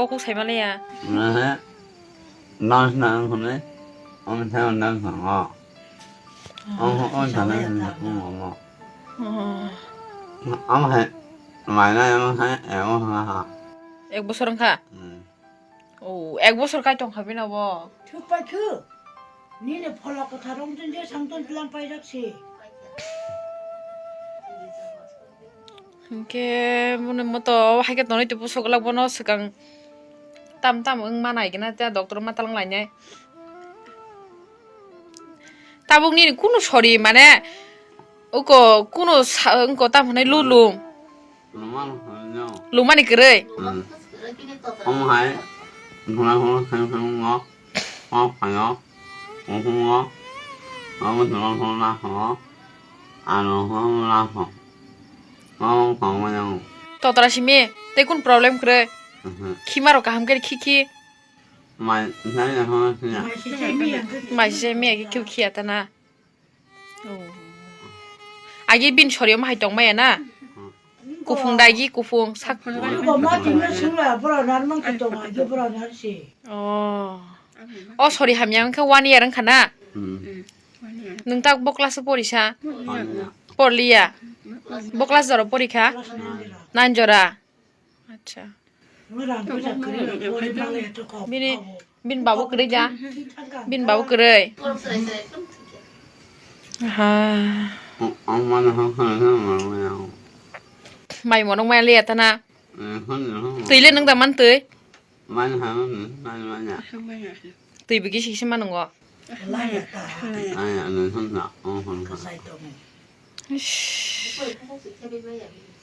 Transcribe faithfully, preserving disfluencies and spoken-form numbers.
Kuk sai maliya. Nahe, nang nang hone, ang thang nang nang o. Ang ho, ang thang nang nang o. Oh. Ang hai, mai na ang hai, eh, ang ha ha. Ek bosor wngkha? Hmm. Oh, ek bosor kai tongkha bini bo. Thuk pai khu. Nini pholok kwthar rong tin je sang ton tlang pai jak si. Hingke mone moto haike tonwi tu pusok lak bono swkang tam tam wng manai gina ta doctor ma talang lainai. Tabuk nini kunu sori mane uko kunu sa-, wngko tam hwnwi lulum. Lumani kwrwi. Omo hai, hwnwi hwnwi khe khe wngo, o phaio, uhungo, omo hwnwi hwnwi naho, ano hwnwi naho, omo phaio yango. Totra simi, tei kun problem kwrwi? Khimarok kaham khe khi khi. Mai, mai, mai, mai. Mai se miya khe khiu khiya ta na. Oh. Agi bin sori omo hai tong maya na? Kufung da agi kufung sak. Bo ma tini sungla bora nar mang ki tong agi bora nar si. Oh. O sori hamya wngkha one year wngkha na? Hmm. Nwng tak bo class o porisa? Porliya. Porliya. Bo class jora porikha? Nine jora. Acha. Bini, bin babu kwrwi da? Bin babu kwrwi. Ha. Mai monok maya liya tana. Twi le nwng da man twi? Twi bigi sisi manungo. Ish.